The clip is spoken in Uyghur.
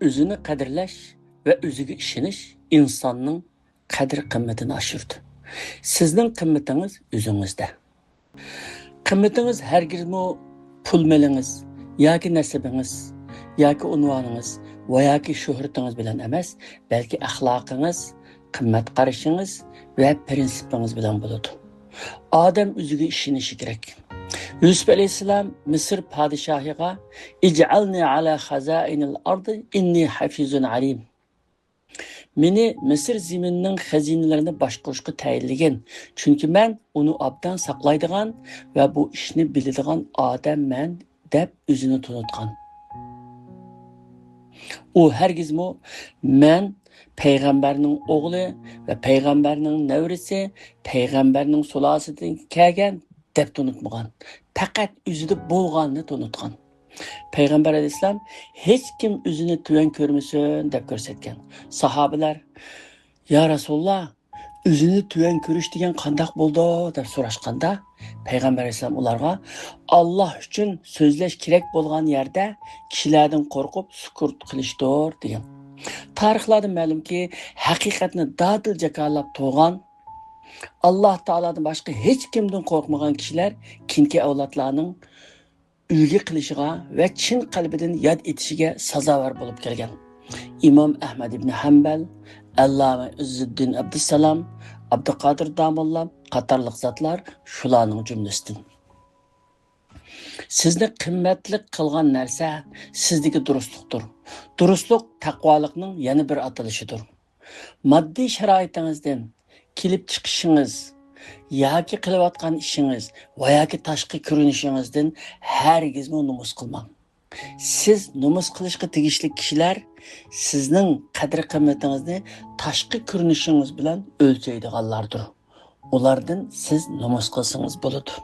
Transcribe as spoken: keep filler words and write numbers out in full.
ئۆزىنى قەدىرلەش ۋە ئۆزىگە ئىشىنىش ئىنساننىڭ قەدىر-قىممىتىنى ئاشۇرىدۇ. سىزنىڭ قىممىتىڭىز ئۆزىڭىزدە. قىممىتىڭىز ھەرگىزمۇ پۇل-مېلىڭىز ياكى نەسىبىڭىز ياكى ئۇنۋانىڭىز ۋە ياكى شۆھرىتىڭىز بىلەن ئەمەس، بەلكى ئەخلاقىڭىز، قىممەت قارىشىڭىز ۋە پىرىنسىپىڭىز بىلەن بولىدۇ. ئادەم ئۆزىگە ئىشىنىشى كېرەك. يۈسۈپ ئەلەيھىسسالام مىسىر پادىشاھىغا، «ئىجئالنى ئالا خازائىنىل ئارضى ئىننى ھەفىزۇن ئەلىم.» مېنى مىسىر زېمىنىنىڭ خەزىنىلىرىنى باشقۇرۇشقا تەيىنلىگىن، چۈنكى مەن ئۇنى ئوبدان ساقلايدىغان ۋە بۇ ئىشنى بىلىدىغان ئادەممەن، دەپ ئۆزىنى تونۇتقان. ئۇ ھەرگىزمۇ مەن پەيغەمبەرنىڭ ئوغلى ۋە پەيغەمبەرنىڭ نەۋرىسى، پەيغەمبەرنىڭ سۇلالىسىدىن كەلگەن دەپ تونۇتمىغان. پەقەت ئۆزىدە بولغاننى تونۇتقان. پەيغەمبەر ئەلەيھىسسالام، ھېچكىم ئۆزىنى تۆۋەن كۆرمىسۇن، دەپ كۆرسەتكەن. ساھابىلەر، يا رەسۇلاللا، ئۆزىنى تۆۋەن كۆرۈش دېگەن قانداق بولىدۇ؟ دەپ سوراشقاندا، پەيغەمبەر ئەلەيھىسسالام ئۇلارغا، ئاللاھ ئۈچۈن سۆزلەش كېرەك بولغان يەردە كىشىلەردىن قورقۇپ سۈكۈت قىلىشتۇر، دېگەن. تارىخلاردا مەلۇمكى، ھەقىقەتنى دادىل جاكارلاپ تۇرغان، ئاللاھ تائالادىن باشقا ھېچكىمدىن قورقمىغان كىشىلەر كېيىنكى ئەۋلادلارنىڭ ئۈلگە قىلىشىغا ۋە چىن قەلبىدىن ياد ئېتىشىگە سازاۋەر بولۇپ كەلگەن. ئىمام ئەھمەد ئىبنى ھەمبەل، ئەللامە ئىززىددىن ئابدۇسسالام، ئابدۇقادىر داموللا قاتارلىق زاتلار شۇلارنىڭ جۈملىسىدىن. سىزنى قىممەتلىك قىلغان نەرسە سىزدىكى دۇرۇسلۇقتۇر. دۇرۇسلۇق تەقۋالىقنىڭ يەنە بىر ئاتىلىشىدۇر. ماددىي شارائىتىڭىزدىن، كېلىپ چىقىشىڭىز ياكى قىلىۋاتقان ئىشىڭىز ۋە ياكى تاشقى كۆرۈنۈشىڭىزدىن ھەرگىزمۇ نومۇس قىلماڭ. سىز نومۇس قىلىشقا تېگىشلىك كىشىلەر سىزنىڭ قەدىر-قىممىتىڭىزنى تاشقى كۆرۈنۈشىڭىز بىلەن ئۆلچەيدىغانلاردۇر. ئۇلاردىن سىز نومۇس قىلسىڭىز بولىدۇ.